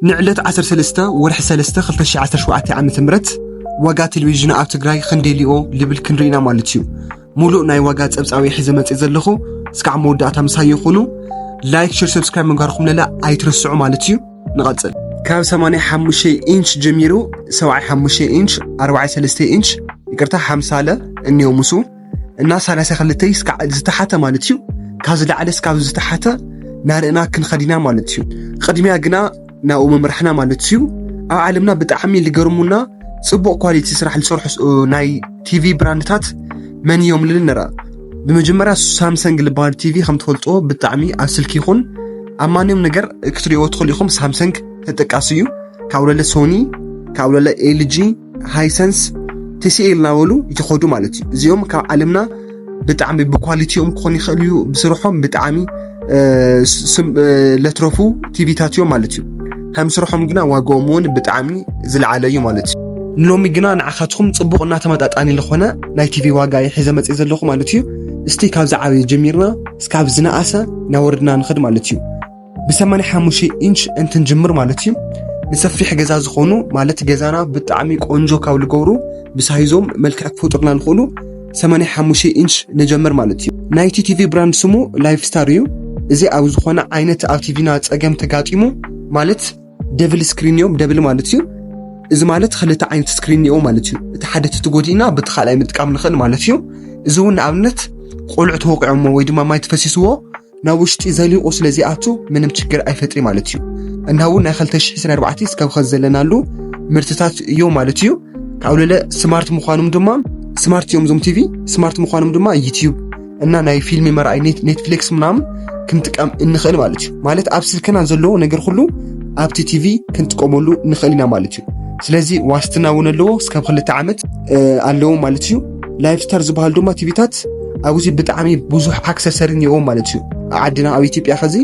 ንዕለት ዓሰርተ ሰለስተ ወርሒ ሰለስተ ክልተ ሽሕ ዓሰርተ ሸውዓተ ዓመተ ምህረት ዋጋ ቴሌቪዥን ኣብ ትግራይ ክንደይ ሊኦ ልብል ክንርኢና ማለት እዩ። ሙሉእ ናይ ዋጋ ጸብጻብ ሒዘ መጽእ ዘለኹ፣ እስካዕ መወዳእታ ምሳይ ይኹኑ። ላይክ፣ ሼር፣ ሰብስክራይብ ምግባርኩም ለለ ኣይትረስዑ ማለት እዩ። ንቐጽል። ካብ ሰማንያ ሓሙሽተ ኢንች ጀሚሩ ሰብዓ ሓሙሽተ ኢንች፣ ኣርባዓ ሰለስተ ኢንች፣ ይቅርታ፣ ሓምሳ ለ እንዮ ሙሱ እና ሰላሳ ክልተ እስካዕ ዝተሓተ ማለት እዩ። ካብ ዝለዓለ እስካብ ዝተሓተ ናርእና ክንኸዲና ማለት እዩ። ቅድሚያ ግና ናብኡ መምርሕና ማለት እዩ። ኣብ ዓለምና ብጣዕሚ ልገርሙና ጽቡቕ ኳሊቲ ስራሕ ልሰርሑ ስ-፣ ናይ ቲቪ ብራንድታት መን እዮም ልብል ንርኣ። ብመጀመርያ ሳምሰንግ ልበሃል ቲቪ ከም ትፈልጥዎ ብጣዕሚ ኣብ ስልኪ ይኹን ኣብ ማንዮም ነገር ክትሪእዎ ትኽእሉ ኢኹም። ሳምሰንግ ተጠቃሲ እዩ። ካብ ለለ ሶኒ፣ ካብ ለለ ኤልጂ፣ ሃይሰንስ፣ ቲሲኤል እናበሉ ይኸዱ ማለት እዩ። እዚኦም ካብ ዓለምና ብጣዕሚ ብኳሊቲኦም ክኾን ይኽእል እዩ፣ ብስርሖም ብጣዕሚ፣ እ፣ ስ-፣ ስም፣ እ፣ ለትረፉ ቲቪታት እዮም ማለት እዩ። ከም ስርሖም ግና ዋጋኦም እውን ብጣዕሚ ዝለዓለ እዩ ማለት እዩ። ንሎሚ ግና ንዓኻትኩም ጽቡቕ እና ተመጣጣኒ ዝኾነ ናይ ቲቪ ዋጋ እየ ሒዘ መጽእ ዘለኹ ማለት እዩ። እስቲ ካብ ዝዓበየ ጀሚርና እስካብ ዝነኣሰ እናወረድና ንኸድ ማለት እዩ። ብሰማንያ ሓሙሽተ ኢንች እንትንጅምር ማለት እዩ። ንሰፊሕ ገዛ ዝኾኑ ማለት ገዛና ብጣዕሚ ቆንጆ ካብ ልገብሩ ብሳይዞም መልክዕ ክፈጥሩና ንኽእሉ ሰማንያ ሓሙሽተ ኢንች ንጀምር ማለት እዩ። ናይቲ ቲቪ ብራንድ ስሙ ላይፍ ስታር እዩ። እዚ ኣብ ዝኾነ ዓይነት ኣብ ቲቪና ጸገም ተጋጢሙ ማለት ደብል ስክሪን እዮም፣ ደብል ማለት እዩ። እዚ ማለት ክልተ ዓይነት ስክሪን እኒኦ ማለት እዩ። እቲ ሓደ ተተጎዲእና በቲ ካልኣይ ምጥቃም ንኽእል ማለት እዩ። እዚ እውን ንኣብነት ቆልዑ ተወቂዖሞ ወይ ድማ ማይ ተፈሲስዎ ናብ ውሽጢ ዘሊቑ ስለ ዚኣቱ ምንም ችግር ኣይፈጥሪ ማለት እዩ። እና እውን ናይ ክልተ ሽሕ ዕስራን ኣርባዕተን እስካብ ኸዚ ዘለናሉ ምርትታት እዮም ማለት እዩ። ካብ ለለ ስማርት ምዃኖም ድማ፣ ስማርት እዮም እዞም ቲቪ፣ ስማርት ምዃኖም ድማ ዩቲዩብ እና ናይ ፊልም መርኣይ ኔት-፣ ኔትፍሊክስ ምናምን ክንጥቀም እንኽእል ማለት እዩ። ማለት ኣብ ስልክና ዘለዎ ነገር ኩሉ ኣብቲ ቲቪ ክንጥቀመሉ ንኽእል ኢና ማለት እዩ። ስለዚ ዋስትና እውን ኣለዎ፣ እስካብ ክልተ ዓመት፣ እ፣ ኣለዎ ማለት እዩ። ላይፍ ስታር ዝበሃል ድማ ቲቪታት ኣብዚ ብጣዕሚ ብዙሕ ኣክሰሰሪ እኒኦ ማለት እዩ። ኣብ ዓድና ኣብ ኢትዮጵያ ኸዚ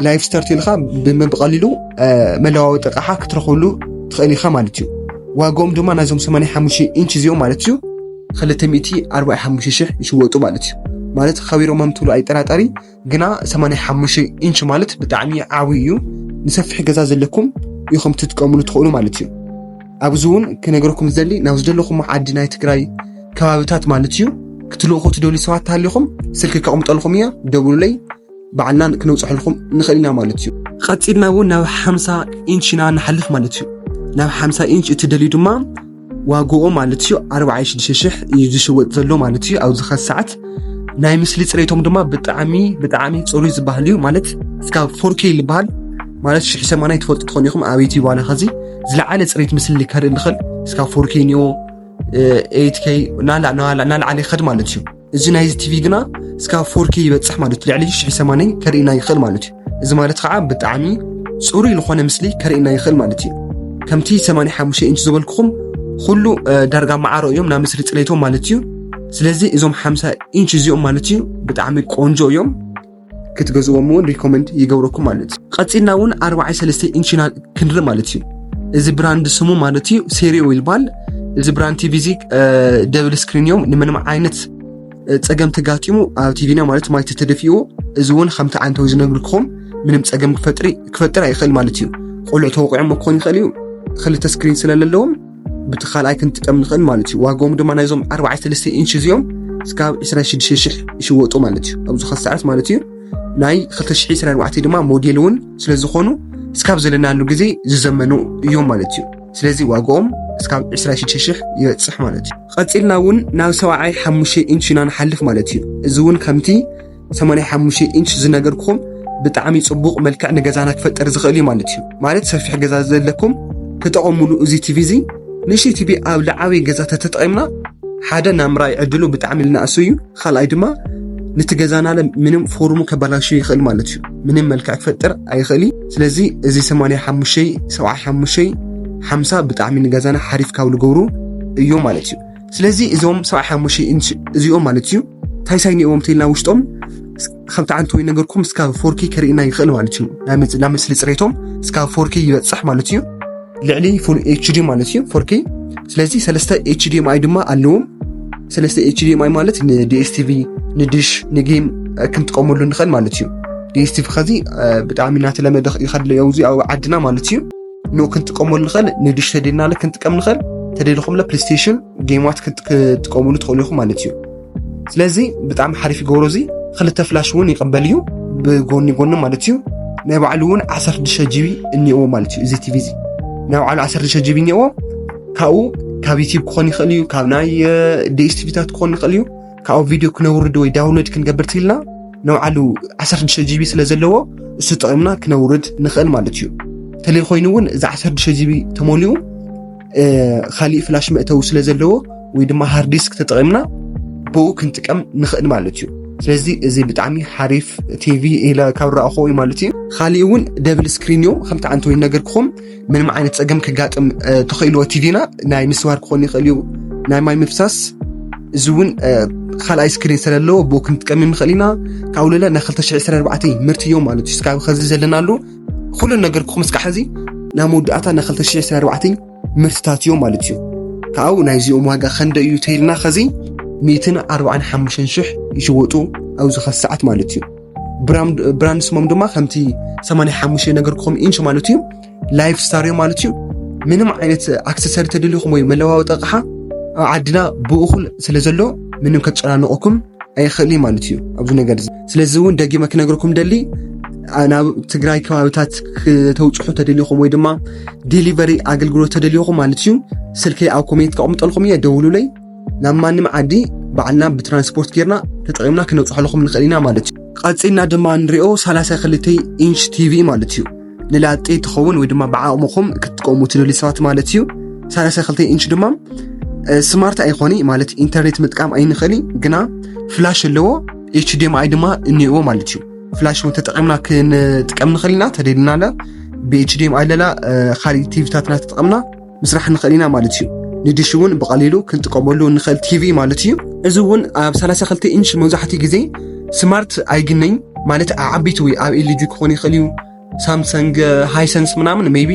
ላይፍ ስታር ተልኻ ብመ-፣ ብቐሊሉ፣ እ፣ መለዋወጢ ኣቕሓ ክትረኽበሉ ትኽእል ኢኻ ማለት እዩ። ዋጋኦም ድማ ናይዞም ሰማንያ ሓሙሽተ ኢንች እዚኦም ማለት እዩ ክልተ ሚእቲ ኣርባዓ ሓሙሽተ ሽሕ ይሽወጡ ማለት እዩ። ማለት ኸቢሮም ምምትሉ ኣይጠራጠሪ፣ ግና ሰማንያ ሓሙሽተ ኢንች ማለት ብጣዕሚ ዓብዪ እዩ። ንሰፊሕ ገዛ ዘለኩም ኢኹም ትጥቀምሉ ትኽእሉ ማለት እዩ። ኣብዚ እውን ክነግረኩም ዝደሊ ናብ ዝደለኹም ዓዲ ናይ ትግራይ ከባብታት ማለት እዩ ክትልእኹ ትደልዩ ሰባት ተሃሊኹም ስልኪ ከቕምጠልኩም እየ፣ ደውሉለይ፣ ባዕልና ክነውፅሐልኩም ንኽእል ኢና ማለት እዩ። ቀፂልና እውን ናብ ሓምሳ ኢንች ኢና ንሓልፍ ማለት እዩ። ናብ ሓምሳ ኢንች እትደልዩ ድማ ዋግኡ ማለት እዩ ኣርባዓ ሽዱሽተ ሽሕ እዩ ዝሽወጥ ዘሎ ማለት እዩ። ኣብዚ ኸዚ ሰዓት ናይ ምስሊ ፅሬቶም ድማ ብጣዕሚ፣ ብጣዕሚ ፅሩይ ዝበሃል እዩ ማለት እስካብ ፎር ኬ ዝበሃል ማለት ሽሕ ሰማንያ ትፈልጡ ትኾኑ ኢኹም። ኣብ ዩቲዩብ ዋላ ኸዚ ዝለዓለ ፅሬት ምስሊ ከርኢ ንኽእል እስካብ ፎር ኬ እኒኦ፣ እ፣ ኤይት ኬ ናላ-፣ ናላ-፣ ናላዓለ ይኸድ ማለት እዩ። እዚ ናይዚ ቲቪ ግና እስካብ ፎር ኬ ይበጽሕ ማለት እዩ። ልዕሊ ሽሕ ሰማንያ ከርእየና ይኽእል ማለት እዩ። እዚ ማለት ከዓ ብጣዕሚ ጽሩይ ዝኾነ ምስሊ ከርእየና ይኽእል ማለት እዩ። ከምቲ ሰማንያ ሓሙሽተ ኢንች ዝበልኩኹም ኩሉ፣ እ፣ ዳርጋ ማዕሮ እዮም ናብ ምስሊ ጽሬቶም ማለት እዩ። ስለዚ እዞም ሓምሳ ኢንች እዚኦም ማለት እዩ ብጣዕሚ ቆንጆ እዮም። ክትገዝእዎም እውን ሪኮመንድ ይገብረኩም ማለት እዩ። ቀጺልና እውን ኣርባዓ ሰለስተ ኢንች ኢና ክንርኢ ማለት እዩ። እዚ ብራንድ ስሙ ማለት እዩ ሴሪዮ ይባል። እዚ ብራንድ ቲቪ እዚ፣ እ፣ ደብል ስክሪን እዮም። ንምንም ዓይነት፣ እ፣ ጸገም ተጋጢሙ ኣብ ቲቪና ማለት ማይ ተተደፊኡ፣ እዚ እውን ከምቲ ዓንተው ዝነግርኩኹም ምንም ጸገም ክፈጥሪ-፣ ክፈጥር ኣይኽእል ማለት እዩ። ቆልዑ ተወቂዖም ክኾን ይኽእል እዩ። ክልተ ስክሪን ስለ ዘለዎም ብቲ ካልኣይ ክንጥቀም ንኽእል ማለት እዩ። ዋጋኦም ድማ ናይዞም ኣርባዓ ሰለስተ ኢንች እዚኦም እስካብ ዕስራን ሽዱሽተ ሽሕ ይሽወጡ ማለት እዩ። ኣብዚ ኸዚ ሰዓት ማለት እዩ። ናይ ክልተ ሽሕ ዕስራን ኣርባዕተን ድማ ሞዴል እውን ስለ ዝኾኑ እስካብ ዘለናሉ ግዜ ዝዘመኑ እዮም ማለት እዩ። ስለዚ ዋጋኦም እስካብ ዕስራን ሽዱሽተ ሽሕ ይበጽሕ ማለት እዩ። ቀጺልና እውን ናብ ሰብዓን ሓሙሽተን ኢንች ኢና ንሓልፍ ማለት እዩ። እዚ እውን ከምቲ ሰማንያ ሓሙሽተ ኢንች ዝነገርኩኹም ብጣዕሚ ጽቡቕ መልክዕ ንገዛና ክፈጥር ዝኽእል እዩ ማለት እዩ። ማለት ሰፊሕ ገዛ ዘለኩም ተጠቐሙሉ። እዚ ቲቪ እዚ ንእሽተይ ቲቪ ኣብ ዝዓበየ ገዛ ተተጠቒምና ሓደ ናይ ምርኣይ ዕድሉ ብጣዕሚ ዝነኣሰ እዩ። ካልኣይ ድማ ነቲ ገዛና ለ ምንም ፎርሙ ከበላሹ ይኽእል ማለት እዩ። ምንም መልክዕ ክፈጥር ኣይኽእል እዩ። ስለዚ እዚ ሰማንያ ሓሙሽተ፣ ሰብዓ ሓሙሽተ፣ ሓምሳ ብጣዕሚ ንገዛና ሓሪፍ ካብ ዝገብሩ እዮም ማለት እዩ። ስለዚ እዞም ሰብዓ ሓሙሽተ ኢንች እዚኦም ማለት እዩ እንታይ ሳይን እዮም ተልና ውሽጦም ከምቲ ዓንተው ነገርኩም እስካብ ፎር ኬ ከርእየና ይኽእል ማለት እዩ። ናይ መጽ-፣ ናይ ምስሊ ጽሬቶም እስካብ ፎር ኬ ይበጽሕ ማለት እዩ። ልዕሊ ፉል ኤች ዲ ማለት እዩ ፎር ኬ። ስለዚ ሰለስተ ኤች ዲ ኤም ኣይ ድማ ኣለዎም። ሰለስተ ኤች ዲ ኤም ኣይ ማለት ን ዲ ኤስ ቲ ቪ፣ ንድሽ፣ ንጌም፣ እ፣ ክንጥቀመሉ ንኽእል ማለት እዩ። ዲ ኤስ ቲ ቪ ኸዚ፣ እ፣ ብጣዕሚ እናተለመደ ይኸድሎ እዩ ኣብዚ ኣብ ዓድና ማለት እዩ። ኖ ክንጥቀመሉ ንኽእል፣ ንድሽ ተደልና ክንጥቀም ንኽእል፣ ተደልኹምለ ፕሌስቴሽን ጌማት ክትጥቀምሉ ትኽእሉ ኢኹም ማለት እዩ። ስለዚ ብጣዕሚ ሓሪፍ ይገብሮ። እዚ ክልተ ፍላሽ እውን ይቕበል እዩ ብጎኒ ጎኒ ማለት እዩ። ናይ ባዕሉ እውን ዓሰርተ ሽዱሽተ ጂቢ እኒኦ ማለት እዩ። እዚ ቲቪ እዚ ናይ ባዕሉ ዓሰርተ ሽዱሽተ ጂቢ እኒኦ። ካብኡ ካብ ዩቲዩብ ክኾን ይኽእል እዩ፣ ካብ ናይ ዲኤስቲቪታት ክኾን ይኽእል እዩ። ካብኡ ቪዲዮ ክነውርድ ወይ ዳውንሎድ ክንገብር ትልና ንባዕሉ ዓሰርተ ሽዱሽተ ጂቢ ስለ ዘለዎ እሱ ጠቒምና ክነውርድ ንኽእል ማለት እዩ። ተለይ ኮይኑ እውን እዚ ዓሰርተ ሽዱሽተ ጂቢ ተመሊኡ ካሊእ ፍላሽ መእተዊ ስለ ዘለዎ ወይ ድማ ሃርድ ዲስክ ተጠቒምና ብኡ ክንጥቀም ንኽእል ማለት እዩ። ስለዚ እዚ ብጣዕሚ ሓሪፍ ቲቪ ኢለ ካብ ረኣኹ እዩ ማለት እዩ። ካሊእ እውን ደብል ስክሪን እዮም ከምቲ ዓንተ ወይ ነገርክኹም ምንም ዓይነት ጸገም ክጋጥም ተኽእልዎ። ቲቪና ናይ ምስባር ክኾን ይኽእል እዩ፣ ናይ ማይ ምፍሳስ። እዚ እውን ካልኣይ ስክሪን ስለለዎ ብኡ ክንጥቀም ንኽእል ኢና። ካብኡ ለለ ናይ ክልተ ሽሕ ዕስራን ኣርባዕተን ምርት እዮም ማለት እዩ። ስካብ ኸዚ ዘለናሉ ኩሉ ነገርኩም እስካ ሕዚ ናብ መወዳእታ ናይ ክልተ ሽሕ ዕስራን ኣርባዕተን ምርትታት እዮም ማለት እዩ። ካብኡ ናይዚኦም ዋጋ ኸንደ እዩ ተይልና ኸዚ ሚእትን ኣርባዓን ሓሙሽተን ሽሕ ይሽወጡ ኣብዚ ኸዚ ሰዓት ማለት እዩ። ብራንድ ስሞም ድማ ከምቲ ሰማንያ ሓሙሽተ ነገርኩም ኢንች ማለት እዩ። ላይፍ ስታር እዮም ማለት እዩ። ምንም ዓይነት ኣክሰሰሪ ተደልኹም ወይ መለዋወጢ ኣቕሓ ኣብ ዓድና ብእኹል ስለ ዘሎ ምንም ከጨናንቑኩም ኣይኽእል ማለት እዩ ኣብዚ ነገር እዚ። ስለዚ እውን ደጊመ ክነግርኩም ደሊ ናብ ትግራይ ከባብታት ክተውፅሑ ተደሊኹም ወይ ድማ ዴሊቨሪ ኣገልግሎት ተደሊኹም ማለት እዩ ስልከይ ኣብ ኮሜንት ከቕምጠልኩም እየ፣ ደውሉለይ። ናብ ማንም ዓዲ ባዕልና ብትራንስፖርት ጌርና ተጠቒምና ክነብፅሐልኹም ንኽእል ኢና ማለት እዩ። ቀፂልና ድማ ንሪኦ ሰላሳ ክልተ ኢንች ቲቪ ማለት እዩ። ንላጤ ትኸውን ወይ ድማ ብዓቕምኹም ክትጥቀሙ ትደልዩ ሰባት ማለት እዩ። ሰላሳ ክልተ ኢንች ድማ ስማርት ኣይኾኒ ማለት ኢንተርኔት ምጥቃም ኣይንኽእሊ፣ ግና ፍላሽ ኣለዎ፣ ኤችዲኤምኣይ ድማ እኒእዎ ማለት እዩ። ፍላሽ እውን ተጠቒምና ክንጥቀም ንኽእል ኢና ተደሊናለ ብኤችዲኤምኣይ ለላ ካሊእ ቲቪታትና ተጠቐምና ምስራሕ ንኽእል ኢና ማለት እዩ። ንድሽ እውን ብቐሊሉ ክንጥቀመሉ ንኽእል ቲቪ ማለት እዩ። እዚ እውን ኣብ ሰላሳ ክልተ ኢንች መብዛሕትኡ ግዜ ስማርት ኣይግነኝ ማለት ዓቢት ወይ ኣብ ኤልጂ ክኾን ይኽእል እዩ፣ ሳምሰንግ ሃይሰንስ ምናምን ሜቢ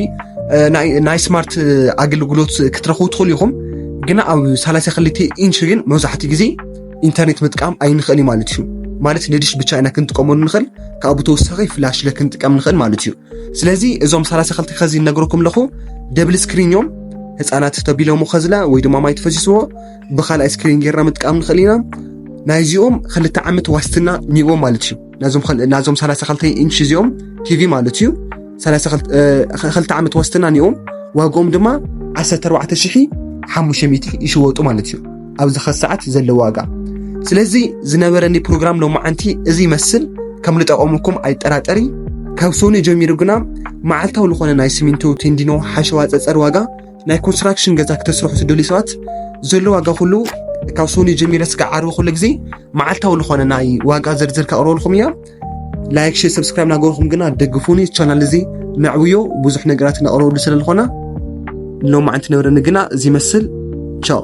ናይ ስማርት ኣገልግሎት ክትረኽቡ ትኽእሉ ኢኹም። ግና ኣብ ሰላሳ ክልተ ኢንች ግን መብዛሕትኡ ግዜ ኢንተርኔት ምጥቃም ኣይንኽእል ማለት እዩ። ማለት ንድሽ ብቻ ኢና ክንጥቀመሉ ንኽእል፣ ካብኡ ተወሳኺ ፍላሽ ለ ክንጥቀም ንኽእል ማለት እዩ። ስለዚ እዞም ሰላሳ ክልተ ከዚ ነግረኩም ኣለኹ ደብል ስክሪን እዮም። ህፃናት ተቢሎሞ ከዝላ ወይ ድማ ማይ ተፈሲስዎ ብካልኣይ ስክሪን ጌርና ምጥቃም ንኽእል ኢና። ናይዚኦም ክልተ ዓመት ዋስትና ኒዎም ማለት እዩ። ናዞም ሰላሳ ክልተ ኢንች እዚኦም ቲቪ ማለት እዩ። ክልተ ዓመት ዋስትና ኒኦም ዋጋኦም ድማ ዓሰርተ ኣርባዕተ ሽሕ ሓሙሽተ ሚእቲ ይሽወጡ ማለት እዩ። ኣብዚ ኸዚ ሰዓት ዘሎ ዋጋ። ስለዚ ዝነበረኒ ፕሮግራም ሎማዓንቲ እዚ ይመስል። ከም ልጠቐሙኩም ኣይጠራጠሪ። ካብ ሶኒ ጀሚሩ ግና መዓልታዊ ዝኾነ ናይ ሲሚንቶ፣ ቴንዲኖ፣ ሓሸዋ፣ ፀፀር ዋጋ ናይ ኮንስትራክሽን ገዛ ክተስርሑ ትደልዩ ሰባት ዘሎ ዋጋ ኩሉ ካብ ሶኒ ጀሚረ ስጋዕ ዓርቢ ኩሉ ግዜ መዓልታዊ ዝኾነ ናይ ዋጋ ዝርዝር ከቕርበልኩም እያ። ላይክ፣ ሼር፣ ሰብስክራይብ ናገርኩም ግና ደግፉኒ። ቻናል እዚ ነዕብዮ ብዙሕ ነገራት ነቕርበሉ ስለ ዝኾነ ሎማዓንቲ ነበረኒ ግና እዚ ይመስል። ቻው።